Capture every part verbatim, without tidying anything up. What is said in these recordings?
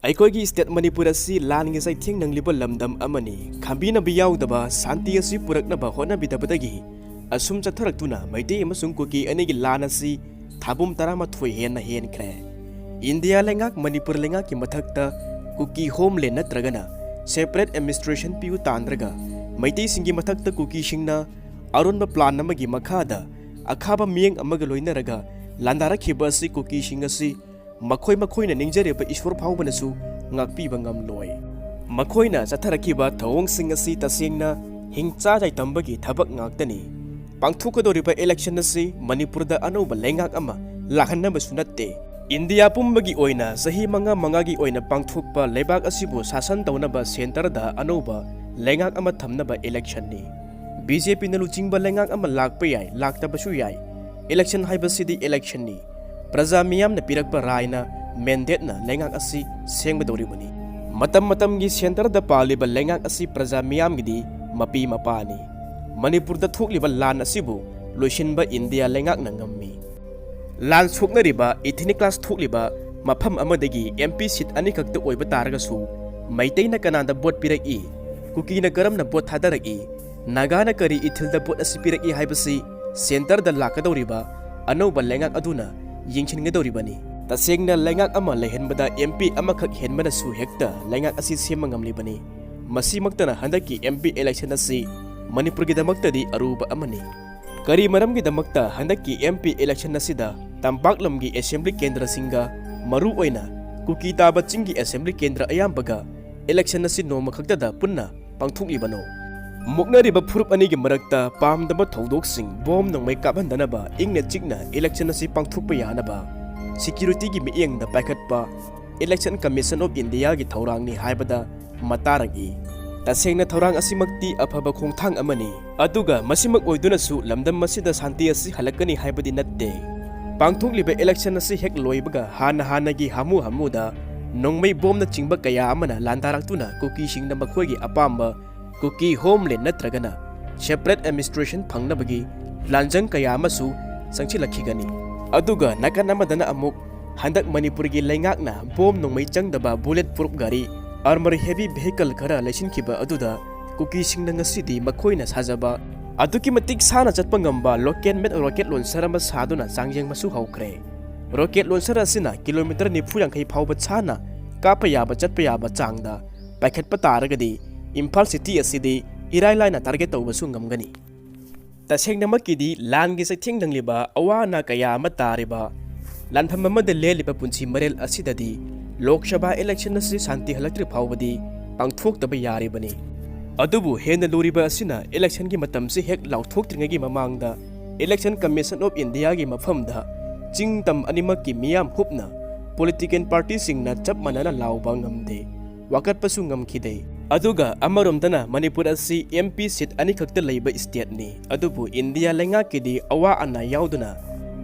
ꯑꯩꯈꯣꯏꯒꯤ state ꯃꯅꯤꯄꯨꯔ ꯑꯁꯤ ꯂꯥꯟꯒꯤ ꯆꯩꯊꯦꯡ ꯅꯪꯂꯤꯕ ꯂꯝꯗꯝ ꯑꯃꯅꯤ꯫ ꯈꯥꯝꯕꯤꯅꯕ ꯌꯥꯎꯗꯕ ꯁꯥꯟꯇꯤ ꯑꯁꯤ ꯄꯨꯔꯛꯅꯕ ꯍꯣꯠꯅꯕꯤꯗꯕꯗꯒꯤ ꯑꯁꯨꯝ ꯆꯠꯊꯔꯛꯇꯨꯅ ꯃꯩꯇꯩ ꯑꯃꯁꯨꯡ ꯀꯨꯀꯤ ꯑꯅꯤꯒꯤ ꯂꯥꯟ ꯑꯁꯤ ꯊꯥꯕꯨꯝ ꯇꯔꯥꯃꯥꯊꯣꯏ ꯍꯦꯟꯅ ꯍꯦꯟꯈ꯭ꯔꯦ꯫ ꯏꯟꯗꯤꯌꯥ ꯂꯩꯉꯥꯛ ꯃꯅꯤꯄꯨꯔ ꯂꯩꯉꯥꯛꯀꯤ ꯃꯊꯛꯇ ꯀꯨꯀꯤ homeland ꯅꯠꯇ꯭ꯔꯒꯅ separate administration ꯄꯤꯌꯨ ꯇꯥꯟꯗ꯭ꯔꯒ ꯃꯩꯇꯩꯁꯤꯡꯒꯤ ꯃꯊꯛꯇ ꯀꯨꯀꯤꯁꯤꯡꯅ ꯑꯔꯣꯟꯕ plan ꯑꯃꯒꯤ ꯃꯈꯥꯗ ꯑꯈꯥꯕ ꯃꯤꯠꯌꯦꯡ ꯑꯃꯒ ꯂꯣꯏꯅꯔꯒ ꯂꯥꯟꯗꯥꯔꯛꯈꯤꯕ ꯑꯁꯤ ꯀꯨꯀꯤꯁꯤꯡ ꯑꯁꯤ ꯃꯈꯣꯏ ꯃꯈꯣꯏꯅ ꯅꯤꯡꯖꯔꯤꯕ ꯏꯁꯣꯔ ꯐꯥꯎꯕꯅꯁꯨ ꯉꯥꯛꯄꯤꯕ ꯉꯝꯂꯣꯏ꯫ ꯃꯈꯣꯏꯅ ꯆꯠꯊꯔꯛꯈꯤꯕ ꯊꯧꯑꯣꯡꯁꯤꯡ ꯑꯁꯤ ꯇꯁꯦꯡꯅ ꯍꯤꯡꯆꯥ ꯌꯥꯏꯇꯝꯕꯒꯤ ꯊꯕꯛ ꯉꯥꯛꯇꯅꯤ꯫ ꯄꯥꯡꯊꯣꯛꯀꯗꯧꯔꯤꯕ election ꯑꯁꯤ ꯃꯅꯤꯄꯨꯔꯗ ꯑꯅꯧꯕ ꯂꯩꯉꯥꯛ ꯑꯃ ꯂꯥꯛꯍꯟꯅꯕꯁꯨ ꯅꯠꯇꯦ꯫ ꯏꯟꯗꯤꯌꯥ ꯄꯨꯝꯕꯒꯤ ꯑꯣꯏꯅ ꯆꯍꯤ ꯃꯉꯥ ꯃꯉꯥꯒꯤ ꯑꯣꯏꯅ ꯄꯥꯡꯊꯣꯛꯄ ꯂꯩꯕꯥꯛ ꯑꯁꯤꯕꯨ ꯁꯥꯁꯟ ꯇꯧꯅꯕ centreꯗ ꯑꯅꯧꯕ ꯂꯩꯉꯥꯛ ꯑꯃ ꯊꯝꯅꯕ electionꯅꯤ꯫ BJPꯅ ꯂꯨꯆꯤꯡꯕ ꯂꯩꯉꯥꯛ ꯑꯃ ꯂꯥꯛꯄ ꯌꯥꯏ, ꯂꯥꯛꯇꯕꯁꯨ ꯌꯥꯏ꯫ Election ꯍꯥꯏꯕꯁꯤꯗꯤ electionꯅꯤ꯫ ꯄ꯭ꯔꯖꯥ ꯃꯤꯌꯥꯝꯅ ꯄꯤꯔꯛꯄ ꯔꯥꯏꯅ, mandateꯅ ꯂꯩꯉꯥꯛ ꯑꯁꯤ ꯁꯦꯝꯒꯗꯧꯔꯤꯕꯅꯤ꯫ ꯃꯇꯝ ꯃꯇꯝꯒꯤ centreꯗ ꯄꯥꯜꯂꯤꯕ ꯂꯩꯉꯥꯛ ꯑꯁꯤ ꯄ꯭ꯔꯖꯥ ꯃꯤꯌꯥꯝꯒꯤꯗꯤ ꯃꯄꯤ ꯃꯄꯥꯅꯤ꯫ ꯃꯅꯤꯄꯨꯔꯗ ꯊꯣꯛꯂꯤꯕ ꯂꯥꯟ ꯑꯁꯤꯕꯨ ꯂꯣꯏꯁꯤꯟꯕ ꯏꯟꯗꯤꯌꯥ ꯂꯩꯉꯥꯛꯅ ꯉꯝꯃꯤ꯫ ꯂꯥꯟ ꯁꯣꯛꯅꯔꯤꯕ, ethnic clash ꯊꯣꯛꯂꯤꯕ ꯃꯐꯝ ꯑꯃꯗꯒꯤ MP seat ꯑꯅꯤꯈꯛꯇ ꯑꯣꯏꯕ ꯇꯥꯔꯒꯁꯨ ꯃꯩꯇꯩꯅ ꯀꯅꯥꯗ vote ꯄꯤꯔꯛꯏ, ꯀꯨꯀꯤꯅ ꯀꯔꯝꯅ vote ꯊꯥꯗꯔꯛꯏ, ꯅꯥꯒꯥꯅ ꯀꯔꯤ ꯏꯊꯤꯜꯗ vote ꯑꯁꯤ ꯄꯤꯔꯛꯏ ꯍꯥꯏꯕꯁꯤ centreꯗ ꯂꯥꯛꯀꯗꯧꯔꯤꯕ ꯑꯅꯧꯕ ꯂꯩꯉꯥꯛ ꯑꯗꯨꯅ ꯌꯦꯡꯁꯤꯟꯒꯗꯧꯔꯤꯕꯅꯤ꯫ ꯇꯁꯦꯡꯅ ꯂꯩꯉꯥꯛ ꯑꯃ ꯂꯩꯍꯟꯕꯗ MP ꯑꯃꯈꯛ ꯍꯦꯟꯕꯅꯁꯨ ꯍꯦꯛꯇ ꯂꯩꯉꯥꯛ ꯑꯁꯤ ꯁꯦꯝꯕ ꯉꯝꯂꯤꯕꯅꯤ꯫ ꯃꯁꯤꯃꯛꯇꯅ ꯍꯟꯗꯛꯀꯤ MP election ꯑꯁꯤ ꯃꯅꯤꯄꯨꯔꯒꯤꯗꯃꯛꯇꯗꯤ ꯑꯔꯨꯕ ꯑꯃꯅꯤ꯫ ꯀꯔꯤ ꯃꯔꯝꯒꯤꯗꯃꯛꯇ ꯍꯟꯗꯛꯀꯤ MP election ꯑꯁꯤꯗ ꯇꯝꯄꯥꯛ ꯂꯝꯒꯤ assembly ꯀꯦꯟꯗ꯭ꯔꯁꯤꯡꯒ, ꯃꯔꯨ ꯑꯣꯏꯅ ꯀꯨꯀꯤ ꯇꯥꯕ ꯆꯤꯡꯒꯤ assembly ꯀꯦꯟꯗ꯭ꯔ ꯑꯌꯥꯝꯕꯒ election ꯑꯁꯤ ꯅꯣꯡꯃ ꯈꯛꯇꯗ ꯄꯨꯟꯅ ꯄꯥꯡꯊꯣꯛꯂꯤꯕꯅꯣ? ꯃꯨꯛꯅꯔꯤꯕ ꯐꯨꯔꯨꯞ ꯑꯅꯤꯒꯤ ꯃꯔꯛꯇ ꯄꯥꯝꯗꯕ ꯊꯧꯗꯣꯛꯁꯤꯡ, bomb ꯅꯣꯡꯃꯩ ꯀꯥꯞꯍꯟꯗꯅꯕ ꯏꯪꯅ ꯆꯤꯛꯅ election ꯑꯁꯤ ꯄꯥꯡꯊꯣꯛꯄ ꯌꯥꯅꯕ securityꯒꯤ ꯃꯤꯠꯌꯦꯡꯗ ꯄꯥꯏꯈꯠꯄ Election Commission of Indiaꯒꯤ ꯊꯧꯔꯥꯡꯅꯤ ꯍꯥꯏꯕꯗ ꯃꯇꯥꯔꯛꯏ꯫ ꯇꯁꯦꯡꯅ ꯊꯧꯔꯥꯡ ꯑꯁꯤꯃꯛꯇꯤ ꯑꯐꯕ ꯈꯣꯡꯊꯥꯡ ꯑꯃꯅꯤ꯫ ꯑꯗꯨꯒ ꯃꯁꯤꯃꯛ ꯑꯣꯏꯗꯨꯅꯁꯨ ꯂꯝꯗꯝ ꯑꯁꯤꯗ ꯁꯥꯟꯇꯤ ꯑꯁꯤ ꯍꯜꯂꯛꯀꯅꯤ ꯍꯥꯏꯕꯗꯤ ꯅꯠꯇꯦ꯫ ꯄꯥꯡꯊꯣꯛꯂꯤꯕ election ꯑꯁꯤ ꯍꯦꯛ ꯂꯣꯏꯕꯒ ꯍꯥꯟꯅ ꯍꯥꯟꯅꯒꯤ ꯍꯥꯃꯨ ꯍꯥꯃꯨꯗ ꯅꯣꯡꯃꯩ bombꯅꯆꯤꯡꯕ ꯀꯌꯥ ꯑꯃꯅ ꯂꯥꯟꯗꯥꯔꯛꯇꯨꯅ ꯀꯨꯀꯤꯁꯤꯡꯅ ꯃꯈꯣꯏꯒꯤ ꯑꯄꯥꯝꯕ ꯀꯨꯀꯤ homeland ꯅꯠꯇ꯭ꯔꯒꯅ separate administration ꯐꯪꯅꯕꯒꯤ ꯂꯥꯟꯖꯪ ꯀꯌꯥ ꯑꯃꯁꯨ ꯆꯪꯁꯤꯜꯂꯛꯈꯤꯒꯅꯤ꯫ ꯑꯗꯨꯒ ꯅꯥꯀꯟ ꯑꯃꯗꯅ ꯑꯃꯨꯛ ꯍꯟꯗꯛ ꯃꯅꯤꯄꯨꯔꯒꯤ ꯂꯩꯉꯥꯛꯅ ꯕꯣꯝ ꯅꯣꯡꯃꯩ ꯆꯪꯗꯕ bullet proof ꯒꯥꯔꯤ, armor heavy vehicle ꯈꯔ ꯂꯩꯁꯤꯟꯈꯤꯕ ꯑꯗꯨꯗ ꯀꯨꯀꯤꯁꯤꯡꯅ ꯉꯁꯤꯗꯤ ꯃꯈꯣꯏꯅ ꯁꯥꯖꯕ ꯑꯗꯨꯛꯀꯤ ꯃꯇꯤꯛ ꯁꯥꯡꯅ ꯆꯠꯄ ꯉꯝꯕ local made rocket launcher ꯑꯃ ꯁꯥꯗꯨꯅ ꯆꯥꯡꯌꯦꯡꯕꯁꯨ ꯍꯧꯈ꯭ꯔꯦ꯫ Rocket launcher ꯑꯁꯤꯅ kilometre ꯅꯤꯐꯨ ꯌꯥꯡꯈꯩ ꯐꯥꯎꯕ ꯁꯥꯡꯅ ꯀꯥꯞꯄ ꯌꯥꯕ, ꯆꯠꯄ ꯌꯥꯕ ꯆꯥꯡꯗ ꯄꯥꯏꯈꯠꯄ ꯇꯥꯔꯒꯗꯤ ꯏꯝꯐꯥꯜ city ꯑꯁꯤꯗꯤ ꯏꯔꯥꯏ ꯂꯥꯏꯅ target ꯇꯧꯕꯁꯨ ꯉꯝꯒꯅꯤ꯫ ꯇꯁꯦꯡꯅꯃꯛꯀꯤꯗꯤ ꯂꯥꯟꯒꯤ ꯆꯩꯊꯦꯡ ꯅꯪꯂꯤꯕ, ꯑꯋꯥ ꯑꯅꯥ ꯀꯌꯥ ꯑꯃ ꯇꯥꯔꯤꯕ, ꯂꯥꯟꯐꯝ ꯑꯃꯗ ꯂꯦꯜꯂꯤꯕ ꯄꯨꯟꯁꯤ ꯃꯔꯦꯜ ꯑꯁꯤꯗꯗꯤ ꯂꯣꯛ ꯁꯚꯥ election ꯑꯁꯤ ꯁꯥꯟꯇꯤ ꯍꯜꯂꯛꯇ꯭ꯔꯤ ꯐꯥꯎꯕꯗꯤ ꯄꯥꯡꯊꯣꯛꯇꯕ ꯌꯥꯔꯤꯕꯅꯤ꯫ ꯑꯗꯨꯕꯨ ꯍꯦꯟꯅ ꯂꯨꯔꯤꯕ ꯑꯁꯤꯅ election ꯒꯤ ꯃꯇꯝꯁꯤ ꯍꯦꯛ ꯂꯥꯎꯊꯣꯛꯇ꯭ꯔꯤꯉꯩꯒꯤ ꯃꯃꯥꯡꯗ Election Commission of India ꯒꯤ ꯃꯐꯝꯗ ꯆꯤꯡ ꯇꯝ ꯑꯅꯤꯃꯛꯀꯤ ꯃꯤꯌꯥꯝ ꯍꯨꯞꯅ political party ꯁꯤꯡꯅ ꯆꯞ ꯃꯥꯟꯅꯅ ꯂꯥꯎꯕ ꯉꯝꯗꯦ, ꯋꯥꯀꯠꯄꯁꯨ ꯉꯝꯈꯤꯗꯦ꯫ ꯑꯗꯨꯒ ꯑꯃꯔꯣꯝꯗꯅ ꯃꯅꯤꯄꯨꯔ ꯑꯁꯤ MP seat ꯑꯅꯤꯈꯛꯇ ꯂꯩꯕ state ꯅꯤ꯫ ꯑꯗꯨꯕꯨ ꯏꯟꯗꯤꯌꯥ ꯂꯩꯉꯥꯛꯀꯤꯗꯤ ꯑꯋꯥ ꯑꯅꯥ ꯌꯥꯎꯗꯨꯅ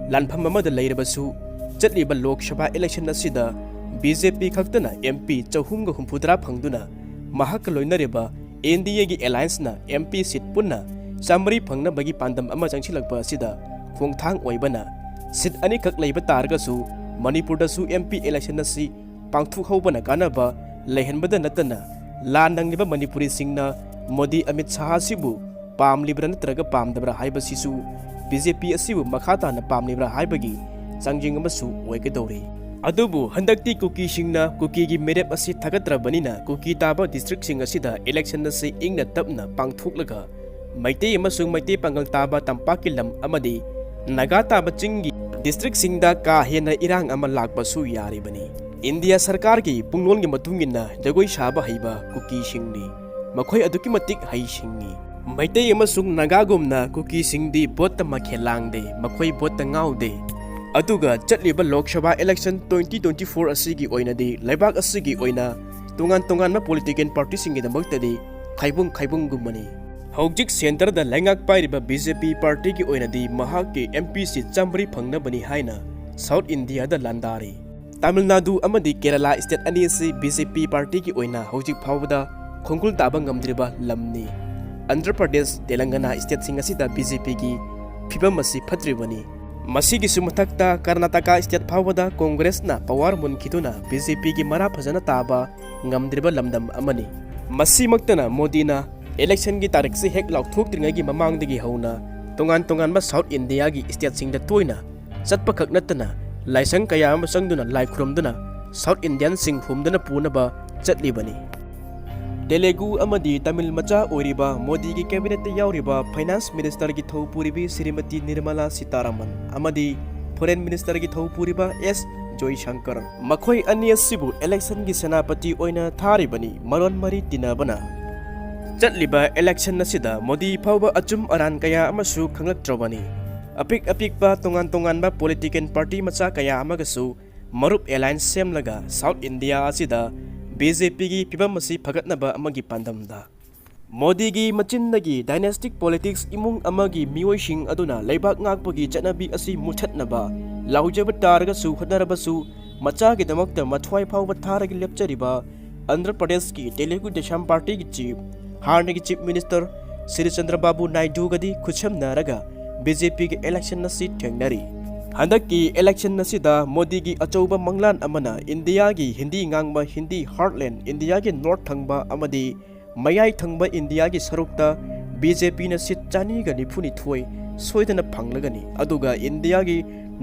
ꯂꯥꯟꯐꯝ ꯑꯃꯗ ꯂꯩꯔꯕꯁꯨ, ꯆꯠꯂꯤꯕ ꯂꯣꯛ ꯁꯚꯥ election ꯑꯁꯤꯗ BJP ꯈꯛꯇꯅ MP ꯆꯍꯨꯝꯒ ꯍꯨꯝꯐꯨꯇꯔꯥ ꯐꯪꯗꯨꯅ ꯃꯍꯥꯛꯀ ꯂꯣꯏꯅꯔꯤꯕ NDA ꯒꯤ alliance ꯅ MP seat ꯄꯨꯟꯅ ꯆꯥꯃꯔꯤ ꯐꯪꯅꯕꯒꯤ ꯄꯥꯟꯗꯝ ꯑꯃ ꯆꯪꯁꯤꯜꯂꯛꯄ ꯑꯁꯤꯗ ꯈꯣꯡꯊꯥꯡ ꯑꯣꯏꯕꯅ, seat ꯑꯅꯤꯈꯛ ꯂꯩꯕ ꯇꯥꯔꯒꯁꯨ ꯃꯅꯤꯄꯨꯔꯗꯁꯨ MP election ꯑꯁꯤ ꯄꯥꯡꯊꯣꯛꯍꯧꯕꯅ ꯀꯥꯟꯅꯕ ꯂꯩꯍꯟꯕꯗ ꯅꯠꯇꯅ, ꯂꯥꯟ ꯅꯪꯂꯤꯕ ꯃꯅꯤꯄꯨꯔꯤꯁꯤꯡꯅ ꯃꯣꯗꯤ ꯑꯃꯤꯠ ꯁꯥꯍ ꯑꯁꯤꯕꯨ ꯄꯥꯝꯂꯤꯕ꯭ꯔꯥ ꯅꯠꯇ꯭ꯔꯒ ꯄꯥꯝꯗꯕ꯭ꯔꯥ ꯍꯥꯏꯕꯁꯤꯁꯨ, BJP ꯑꯁꯤꯕꯨ ꯃꯈꯥ ꯇꯥꯅ ꯄꯥꯝꯂꯤꯕ꯭ꯔꯥ ꯍꯥꯏꯕꯒꯤ ꯆꯥꯡꯖꯦꯡ ꯑꯃꯁꯨ ꯑꯣꯏꯒꯗꯧꯔꯤ꯫ ꯑꯗꯨꯕꯨ ꯍꯟꯗꯛꯇꯤ ꯀꯨꯀꯤꯁꯤꯡꯅ ꯀꯨꯀꯤꯒꯤ ꯃꯤꯔꯦꯞ ꯑꯁꯤ ꯊꯥꯒꯠꯇ꯭ꯔꯕꯅꯤꯅ, ꯀꯨꯀꯤ ꯇꯥꯕ district ꯁꯤꯡ ꯑꯁꯤꯗ election ꯑꯁꯤ ꯏꯪꯅ ꯇꯞꯅ ꯄꯥꯡꯊꯣꯛꯂꯒ, ꯃꯩꯇꯩ ꯑꯃꯁꯨꯡ ꯃꯩꯇꯩ ꯄꯥꯉꯜ ꯇꯥꯕ ꯇꯝꯄꯥꯛꯀꯤ ꯂꯝ ꯑꯃꯗꯤ ꯅꯥꯒꯥ ꯇꯥꯕ ꯆꯤꯡꯒꯤ district ꯁꯤꯡꯗ ꯀꯥ ꯍꯦꯟꯅ ꯏꯔꯥꯡ ꯑꯃ ꯂꯥꯛꯄꯁꯨ ꯌꯥꯔꯤꯕꯅꯤ꯫ ꯏꯟꯗꯤꯌꯥ ꯁꯔꯀꯥꯔꯒꯤ ꯄꯨꯡꯂꯣꯟꯒꯤ ꯃꯇꯨꯡ ꯏꯟꯅ ꯖꯒꯣꯏ ꯁꯥꯕ ꯍꯩꯕ ꯀꯨꯀꯤꯁꯤꯡꯅꯤ꯫ ꯃꯈꯣꯏ ꯑꯗꯨꯛꯀꯤ ꯃꯇꯤꯛ ꯍꯩꯁꯤꯡꯉꯤ꯫ ꯃꯩꯇꯩ ꯑꯃꯁꯨꯡ ꯅꯥꯒꯥꯒꯨꯝꯅ ꯀꯨꯀꯤꯁꯤꯡꯗꯤ vote ꯇ ꯃꯈꯦꯜ ꯂꯥꯡꯗꯦ, ꯃꯈꯣꯏ vote ꯇ ꯉꯥꯎꯗꯦ꯫ ꯑꯗꯨꯒ ꯆꯠꯂꯤꯕ Lok Sabha election twenty twenty four ꯑꯁꯤꯒꯤ ꯑꯣꯏꯅꯗꯤ ꯂꯩꯕꯥꯛ ꯑꯁꯤꯒꯤ ꯑꯣꯏꯅ ꯇꯣꯉꯥꯟ ꯇꯣꯉꯥꯟꯕ political party ꯁꯤꯡꯒꯤꯗꯃꯛꯇꯗꯤ ꯈꯥꯏꯕꯨꯡ ꯈꯥꯏꯕꯨꯡꯒꯨꯝꯕꯅꯤ꯫ ꯍꯧꯖꯤꯛ centre ꯗ ꯂꯩꯉꯥꯛ ꯄꯥꯏꯔꯤꯕ BJP party ꯒꯤ ꯑꯣꯏꯅꯗꯤ ꯃꯍꯥꯛꯀꯤ MP seat ꯆꯥꯃꯔꯤ ꯐꯪꯅꯕꯅꯤ ꯍꯥꯏꯅ South India ꯗ ꯂꯥꯟꯗꯥꯔꯤ꯫ ꯇꯥꯃꯤꯜ ꯅꯥꯗꯨ ꯑꯃꯗꯤ ꯀꯦꯔꯂꯥ state ꯑꯅꯤ ꯑꯁꯤ BJP party ꯒꯤ ꯑꯣꯏꯅ ꯍꯧꯖꯤꯛ ꯐꯥꯎꯕꯗ ꯈꯣꯡꯒꯨꯜ ꯇꯥꯕ ꯉꯝꯗ꯭ꯔꯤꯕ ꯂꯝꯅꯤ꯫ ꯑꯟꯙ꯭ꯔ ꯄ꯭ꯔꯗꯦꯁ, ꯇꯦꯂꯪꯒꯅꯥ state ꯁꯤꯡ ꯑꯁꯤꯗ BJP ꯒꯤ ꯐꯤꯕꯝ ꯑꯁꯤ ꯐꯠꯇ꯭ꯔꯤꯕꯅꯤ꯫ ꯃꯁꯤꯒꯤꯁꯨ ꯃꯊꯛꯇ ꯀꯔꯅꯥꯇꯀꯥ state ꯐꯥꯎꯕꯗ ꯀꯣꯡꯒ꯭ꯔꯦꯁꯅ power ꯃꯨꯟꯈꯤꯗꯨꯅ BJPꯒꯤ ꯃꯔꯥ ꯐꯖꯅ ꯇꯥꯕ ꯉꯝꯗ꯭ꯔꯤꯕ ꯂꯝꯗꯝ ꯑꯃꯅꯤ꯫ ꯃꯁꯤꯃꯛꯇꯅ ꯃꯣꯗꯤꯅ electionꯒꯤ ꯇꯥꯔꯤꯛꯁꯤ ꯍꯦꯛ ꯂꯥꯎꯊꯣꯛꯇ꯭ꯔꯤꯉꯩꯒꯤ ꯃꯃꯥꯡꯗꯒꯤ ꯍꯧꯅ ꯇꯣꯉꯥꯟ ꯇꯣꯉꯥꯟꯕ South Indiaꯒꯤ stateꯁꯤꯡꯗ ꯇꯣꯏꯅ ꯆꯠꯄ ꯈꯛ ꯅꯠꯇꯅ ꯂꯥꯏꯁꯪ ꯀꯌꯥ ꯑꯃ ꯆꯪꯗꯨꯅ ꯂꯥꯏ ꯈꯨꯔꯨꯝꯗꯨꯅ South Indianꯁꯤꯡ ꯍꯨꯝꯗꯨꯅ ꯄꯨꯅꯕ ꯆꯠꯂꯤꯕꯅꯤ꯫ ꯇꯦꯂꯦꯒꯨ ꯑꯃꯗꯤ ꯇꯥꯃꯤꯜ ꯃꯆꯥ ꯑꯣꯏꯔꯤꯕ ꯃꯣꯗꯤꯒꯤ cabinetꯇ ꯌꯥꯎꯔꯤꯕ finance ministerꯒꯤ ꯊꯧ ꯄꯨꯔꯤꯕꯤ ꯁ꯭ꯔꯤꯃꯇꯤ ꯅꯤꯔꯃꯂꯥ ꯁꯤꯇꯥꯔꯥꯃꯟ ꯑꯃꯗꯤ foreign ministerꯒꯤ ꯊꯧ ꯄꯨꯔꯤꯕ ꯑꯦꯁ ꯖꯣꯏꯁꯪꯀꯔ, ꯃꯈꯣꯏ ꯑꯅꯤ ꯑꯁꯤꯕꯨ electionꯒꯤ ꯁꯦꯅꯥꯄꯇꯤ ꯑꯣꯏꯅ ꯊꯥꯔꯤꯕꯅꯤ꯫ ꯃꯔꯣꯟ ꯃꯔꯤ ꯇꯤꯟꯅꯕꯅ ꯆꯠꯂꯤꯕ election ꯑꯁꯤꯗ ꯃꯣꯗꯤ ꯐꯥꯎꯕ ꯑꯆꯨꯝ ꯑꯔꯥꯟ ꯀꯌꯥ ꯑꯃꯁꯨ ꯈꯪꯂꯛꯇ꯭ꯔꯕꯅꯤ꯫ ꯑꯄꯤꯛ ꯑꯄꯤꯛꯄ ꯇꯣꯉꯥꯟ ꯇꯣꯉꯥꯟꯕ political party ꯃꯆꯥ ꯀꯌꯥ ꯑꯃꯒꯁꯨ ꯃꯔꯨꯞ alliance ꯁꯦꯝꯂꯒ South India ꯑꯁꯤꯗ BJPꯒꯤ ꯐꯤꯕꯝ ꯑꯁꯤ ꯐꯒꯠꯅꯕ ꯑꯃꯒꯤ ꯄꯥꯟꯗꯝꯗ ꯃꯣꯗꯤꯒꯤ ꯃꯆꯤꯟꯗꯒꯤ dynastic politics, ꯏꯃꯨꯡ ꯑꯃꯒꯤ ꯃꯤꯑꯣꯏꯁꯤꯡ ꯑꯗꯨꯅ ꯂꯩꯕꯥꯛ ꯉꯥꯛꯄꯒꯤ ꯆꯠꯅꯕꯤ ꯑꯁꯤ ꯃꯨꯊꯠꯅꯕ ꯂꯥꯎꯖꯕ ꯇꯥꯔꯒꯁꯨ ꯍꯣꯠꯅꯔꯕꯁꯨ ꯃꯆꯥꯒꯤꯗꯃꯛꯇ ꯃꯊ꯭ꯋꯥꯏ ꯐꯥꯎꯕ ꯊꯥꯔꯒ ꯂꯦꯞꯆꯔꯤꯕ ꯑꯟꯙ꯭ꯔ ꯄ꯭ꯔꯗꯦꯁꯀꯤ ꯇꯦꯂꯨꯒꯨ ꯗꯦꯁꯝ partyꯒꯤ chief, ꯍꯥꯟꯅꯒꯤ chief minister ꯁ꯭ꯔꯤ ꯆꯟꯗ꯭ꯔꯕꯥꯕꯨ ꯅꯥꯏꯗꯨꯒꯗꯤ ꯈꯨꯠꯁꯝꯅꯔꯒ BJPꯒꯤ election ꯑꯁꯤ ꯊꯦꯡꯅꯔꯤ꯫ ꯍꯟꯗꯛꯀꯤ election ꯑꯁꯤꯗ ꯃꯣꯗꯤꯒꯤ ꯑꯆꯧꯕ ꯃꯪꯂꯥꯟ ꯑꯃꯅ ꯏꯟꯗꯤꯌꯥꯒꯤ ꯍꯤꯟꯗꯤ ꯉꯥꯡꯕ ꯍꯤꯟꯗꯤ heartland, ꯏꯟꯗꯤꯌꯥꯒꯤ north ꯊꯪꯕ ꯑꯃꯗꯤ ꯃꯌꯥꯏ ꯊꯪꯕ ꯏꯟꯗꯤꯌꯥꯒꯤ ꯁꯔꯨꯛꯇ BJPꯅ seat ꯆꯅꯤꯒ ꯅꯤꯐꯨꯅꯤꯊꯣꯏ ꯁꯣꯏꯗꯅ ꯐꯪꯂꯒꯅꯤ, ꯑꯗꯨꯒ ꯏꯟꯗꯤꯌꯥꯒꯤ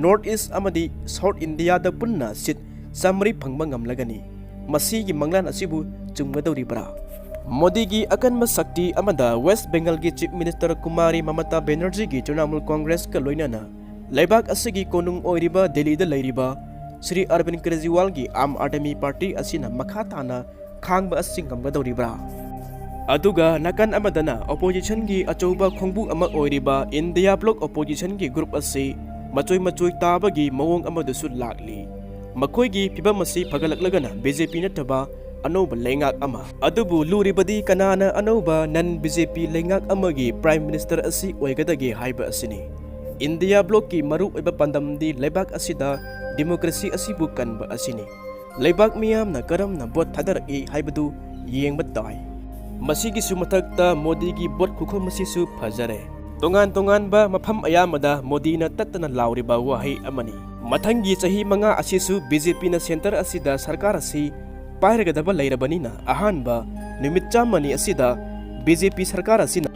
north east ꯑꯃꯗꯤ South Indiaꯗ ꯄꯨꯟꯅ seat ꯆꯥꯃꯔꯤ ꯐꯪꯕ ꯉꯝꯂꯒꯅꯤ꯫ ꯃꯁꯤꯒꯤ ꯃꯪꯂꯥꯟ ꯑꯁꯤꯕꯨ ꯆꯨꯝꯒꯗꯧꯔꯤꯕ꯭ꯔꯥ? ꯃꯣꯗꯤꯒꯤ ꯑꯀꯟꯕ ꯁꯛꯇꯤ ꯑꯃꯗ West Bengalꯒꯤ chief minister Kumari ꯃꯃꯇꯥ ꯕꯦꯅꯔꯖꯤꯒꯤ Trinamool ꯀꯣꯡꯒ꯭ꯔꯦꯁꯀ ꯂꯣꯏꯅꯅ ꯂꯩꯕꯥꯛ ꯑꯁꯤꯒꯤ ꯀꯣꯅꯨꯡ ꯑꯣꯏꯔꯤꯕ ꯗꯦꯜꯂꯤꯗ ꯂꯩꯔꯤꯕ ꯁ꯭ꯔꯤ ꯑꯔꯕꯤꯟ ꯀ꯭ꯔꯦꯖꯤꯋꯥꯜꯒꯤ ꯑꯥꯝ ꯑꯥꯗꯃꯤ party ꯑꯁꯤꯅ ꯃꯈꯥ ꯇꯥꯅ ꯈꯥꯡꯕ ꯑꯁꯤ ꯉꯝꯒꯗꯧꯔꯤꯕ꯭ꯔꯥ? ꯑꯗꯨꯒ ꯅꯥꯀꯟ ꯑꯃꯗꯅ oppositionꯒꯤ ꯑꯆꯧꯕ ꯈꯣꯡꯕꯨ ꯑꯃ ꯑꯣꯏꯔꯤꯕ ꯏꯟꯗꯤꯌꯥ bloc oppositionꯒꯤ group ꯑꯁꯤ ꯃꯆꯣꯏ ꯃꯆꯣꯏ ꯇꯥꯕꯒꯤ ꯃꯑꯣꯡ ꯑꯃꯗꯁꯨ ꯂꯥꯛꯂꯤ꯫ ꯃꯈꯣꯏꯒꯤ ꯐꯤꯕꯝ ꯑꯁꯤ ꯐꯒꯠꯂꯛꯂꯒꯅ BJP ꯅꯠꯇꯕ ꯑꯅꯧꯕ ꯂꯩꯉꯥꯛ ꯑꯃ꯫ ꯑꯗꯨꯕꯨ ꯂꯨꯔꯤꯕꯗꯤ ꯀꯅꯥꯅ ꯑꯅꯧꯕ non BJP ꯂꯩꯉꯥꯛ ꯑꯃꯒꯤ prime minister ꯑꯁꯤ ꯑꯣꯏꯒꯗꯒꯦ ꯍꯥꯏꯕ ꯑꯁꯤꯅꯤ꯫ ꯏꯟꯗꯤꯌꯥ blocꯀꯤ ꯃꯔꯨꯑꯣꯏꯕ ꯄꯥꯟꯗꯝꯗꯤ ꯂꯩꯕꯥꯛ ꯑꯁꯤꯗ democracy ꯑꯁꯤꯕꯨ ꯀꯟꯕ ꯑꯁꯤꯅꯤ꯫ ꯂꯩꯕꯥꯛ ꯃꯤꯌꯥꯝꯅ ꯀꯔꯝꯅ vote ꯊꯥꯗꯔꯛꯏ ꯍꯥꯏꯕꯗꯨ ꯌꯦꯡꯕ ꯇꯥꯏ꯫ ꯃꯁꯤꯒꯤꯁꯨ ꯃꯊꯛꯇ ꯃꯣꯗꯤꯒꯤ vote ꯈꯨꯈꯨꯝ ꯑꯁꯤꯁꯨ ꯐꯖꯔꯦ꯫ ꯇꯣꯉꯥꯟ ꯇꯣꯉꯥꯟꯕ ꯃꯐꯝ ꯑꯌꯥꯝꯕꯗ ꯃꯣꯗꯤꯅ ꯇꯠꯇꯅ ꯂꯥꯎꯔꯤꯕ ꯋꯥꯍꯩ ꯑꯃꯅꯤ꯫ ꯃꯊꯪꯒꯤ ꯆꯍꯤ ꯃꯉꯥ ꯑꯁꯤꯁꯨ ꯕꯤ ꯖꯦ ꯄꯤꯅ centre ꯑꯁꯤꯗ ꯁꯔꯀꯥꯔ ꯑꯁꯤ ꯄꯥꯏꯔꯒꯗꯕ ꯂꯩꯔꯕꯅꯤꯅ, ꯑꯍꯥꯟꯕ ꯅꯨꯃꯤꯠ ꯆꯥꯝꯃꯅꯤ ꯑꯁꯤꯗ ꯕꯤ ꯖꯦ ꯄꯤ ꯁꯔꯀꯥꯔ ꯑꯁꯤꯅ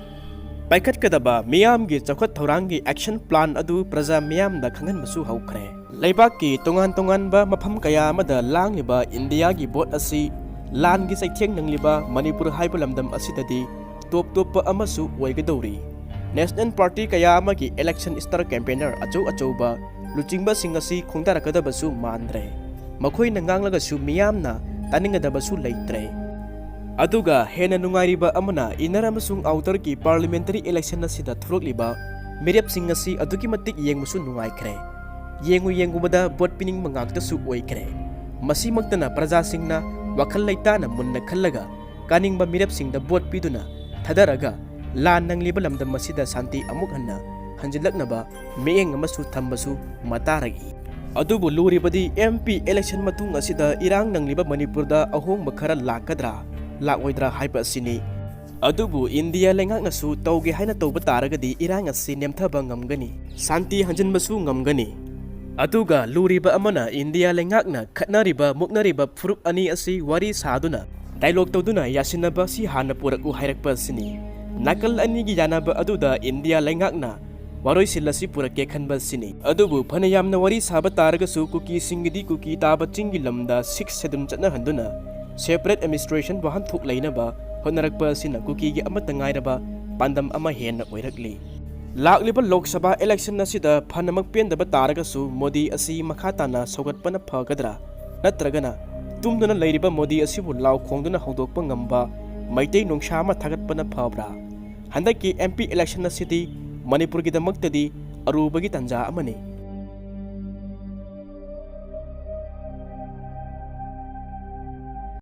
ꯄꯥꯏꯈꯠꯀꯗꯕ ꯃꯤꯌꯥꯝꯒꯤ ꯆꯥꯎꯈꯠ ꯊꯧꯔꯥꯡꯒꯤ action plan ꯑꯗꯨ ꯄ꯭ꯔꯖꯥ ꯃꯤꯌꯥꯝꯗ ꯈꯪꯍꯟꯕꯁꯨ ꯍꯧꯈ꯭ꯔꯦ꯫ ꯂꯩꯕꯥꯛꯀꯤ ꯇꯣꯉꯥꯟ ꯇꯣꯉꯥꯟꯕ ꯃꯐꯝ ꯀꯌꯥ ꯑꯃꯗ ꯂꯥꯡꯂꯤꯕ ꯏꯟꯗꯤꯌꯥꯒꯤ ꯚꯣꯠ ꯑꯁꯤ ꯂꯥꯟꯒꯤ ꯆꯩꯊꯦꯡ ꯅꯪꯂꯤꯕ ꯃꯅꯤꯄꯨꯔ ꯍꯥꯏꯕ ꯂꯝꯗꯝ ꯑꯁꯤꯗꯗꯤ ꯇꯣꯞ ꯇꯣꯞꯄ ꯑꯃꯁꯨ ꯑꯣꯏꯒꯗꯧꯔꯤ꯫ National party ꯀꯌꯥ ꯑꯃꯒꯤ election star campaigner ꯑꯆꯧ ꯑꯆꯧꯕ ꯂꯨꯆꯤꯡꯕꯁꯤꯡ ꯑꯁꯤ ꯈꯣꯡꯗꯥꯔꯛꯀꯗꯕꯁꯨ ꯃꯥꯟꯗ꯭ꯔꯦ꯫ ꯃꯈꯣꯏꯅ ꯉꯥꯡꯂꯒꯁꯨ ꯃꯤꯌꯥꯝꯅ ꯇꯥꯅꯤꯡꯒꯗꯕꯁꯨ ꯂꯩꯇ꯭ꯔꯦ꯫ ꯑꯗꯨꯒ ꯍꯦꯟꯅ ꯅꯨꯡꯉꯥꯏꯔꯤꯕ ꯑꯃꯅ inner ꯑꯃꯁꯨꯡ outerꯒꯤ parliamentary election ꯑꯁꯤꯗ ꯊꯣꯛꯂꯛꯂꯤꯕ ꯃꯤꯔꯦꯞꯁꯤꯡ ꯑꯁꯤ ꯑꯗꯨꯛꯀꯤ ꯃꯇꯤꯛ ꯌꯦꯡꯕꯁꯨ ꯅꯨꯡꯉꯥꯏꯈ꯭ꯔꯦ꯫ ꯌꯦꯡꯉꯨ ꯌꯦꯡꯉꯨꯕꯗ ꯚꯣꯠ ꯄꯤꯅꯤꯡꯕ ꯉꯥꯛꯇꯁꯨ ꯑꯣꯏꯈ꯭ꯔꯦ꯫ ꯃꯁꯤꯃꯛꯇꯅ ꯄ꯭ꯔꯖꯥꯁꯤꯡꯅ ꯋꯥꯈꯜ ꯂꯩꯇꯥꯅ ꯃꯨꯟꯅ ꯈꯜꯂꯒ ꯀꯥꯅꯤꯡꯕ ꯃꯤꯔꯦꯞꯁꯤꯡꯗ ꯚꯣꯠ ꯄꯤꯗꯨꯅ ꯊꯥꯗꯔꯒ ꯂꯥꯟ ꯅꯪꯂꯤꯕ ꯂꯝꯗꯝ ꯑꯁꯤꯗ ꯁꯥꯟꯇꯤ ꯑꯃꯨꯛ ꯍꯟꯅ ꯍꯟꯖꯤꯜꯂꯛꯅꯕ ꯃꯤꯠꯌꯦꯡ ꯑꯃꯁꯨ ꯊꯝꯕꯁꯨ ꯃꯇꯥꯔꯛꯏ꯫ ꯑꯗꯨꯕꯨ ꯂꯨꯔꯤꯕꯗꯤ M P election ꯃꯇꯨꯡ ꯑꯁꯤꯗ ꯏꯔꯥꯡ ꯅꯪꯂꯤꯕ ꯃꯅꯤꯄꯨꯔꯗ ꯑꯍꯣꯡꯕ ꯈꯔ ꯂꯥꯛꯀꯗ꯭ꯔꯥ, ꯂꯥꯛꯑꯣꯏꯗ꯭ꯔꯥ ꯍꯥꯏꯕ ꯑꯁꯤꯅꯤ꯫ ꯑꯗꯨꯕꯨ ꯏꯟꯗꯤꯌꯥ ꯂꯩꯉꯥꯛꯅꯁꯨ ꯇꯧꯒꯦ ꯍꯥꯏꯅ ꯇꯧꯕ ꯇꯥꯔꯒꯗꯤ ꯏꯔꯥꯡ ꯑꯁꯤ ꯅꯦꯝꯊꯕ ꯉꯝꯒꯅꯤ, ꯁꯥꯟꯇꯤ ꯍꯟꯖꯤꯟꯕꯁꯨ ꯉꯝꯒꯅꯤ꯫ ꯑꯗꯨꯒ ꯂꯨꯔꯤꯕ ꯑꯃꯅ ꯏꯟꯗꯤꯌꯥ ꯂꯩꯉꯥꯛꯅ ꯈꯠꯅꯔꯤꯕ ꯃꯨꯛꯅꯔꯤꯕ ꯐꯨꯔꯨꯞ ꯑꯅꯤ ꯑꯁꯤ ꯋꯥꯔꯤ ꯁꯥꯗꯨꯅ dialogue ꯇꯧꯗꯨꯅ ꯌꯥꯁꯤꯟꯅꯕ ꯑꯁꯤ ꯍꯥꯟꯅ ꯄꯨꯔꯛꯎ ꯍꯥꯏꯔꯛꯄ ꯑꯁꯤꯅꯤ꯫ ꯅꯥꯀꯜ ꯑꯅꯤꯒꯤ ꯌꯥꯅꯕ ꯑꯗꯨꯗ ꯏꯟꯗꯤꯌꯥ ꯂꯩꯉꯥꯛꯅ ꯋꯥꯔꯣꯏꯁꯤꯜ ꯑꯁꯤ ꯄꯨꯔꯛꯀꯦ ꯈꯟꯕ ꯑꯁꯤꯅꯤ꯫ ꯑꯗꯨꯕꯨ ꯐꯅ ꯌꯥꯝꯅ ꯋꯥꯔꯤ ꯁꯥꯕ ꯇꯥꯔꯒꯁꯨ ꯀꯨꯀꯤꯁꯤꯡꯒꯤꯗꯤ ꯀꯨꯀꯤ ꯇꯥꯕ ꯆꯤꯡꯒꯤ ꯂꯝꯗ Sixth Schedule ꯆꯠꯅꯍꯟꯗꯨꯅ separate administration ꯋꯥꯍꯟꯊꯣꯛ ꯂꯩꯅꯕ ꯍꯣꯠꯅꯔꯛꯄ ꯑꯁꯤꯅ ꯀꯨꯀꯤꯒꯤ ꯑꯃꯠꯇ ꯉꯥꯏꯔꯕ ꯄꯥꯟꯗꯝ ꯑꯃ ꯍꯦꯟꯅ ꯑꯣꯏꯔꯛꯂꯤ꯫ ꯂꯥꯛꯂꯤꯕ ꯂꯣꯛ ꯁꯚꯥ election ꯑꯁꯤꯗ ꯐꯅꯃꯛ ꯄꯦꯟꯗꯕ ꯇꯥꯔꯒꯁꯨ ꯃꯣꯗꯤ ꯑꯁꯤ ꯃꯈꯥ ꯇꯥꯅ ꯁꯧꯒꯠꯄꯅ ꯐꯒꯗ꯭ꯔꯥ? ꯅꯠꯇ꯭ꯔꯒꯅ ꯇꯨꯝꯗꯨꯅ ꯂꯩꯔꯤꯕ ꯃꯣꯗꯤ ꯑꯁꯤꯕꯨ ꯂꯥꯎ ꯈꯣꯡꯗꯨꯅ ꯍꯧꯗꯣꯛꯄ ꯉꯝꯕ ꯃꯩꯇꯩ ꯅꯨꯡꯁꯥ ꯑꯃ ꯊꯥꯒꯠꯄꯅ ꯐꯕ꯭ꯔꯥ? ꯍꯟꯗꯛꯀꯤ M P election ꯑꯁꯤꯗꯤ ꯃꯅꯤꯄꯨꯔꯒꯤꯗꯃꯛꯇꯗꯤ ꯑꯔꯨꯕꯒꯤ ꯇꯥꯟꯖꯥ ꯑꯃꯅꯤ꯫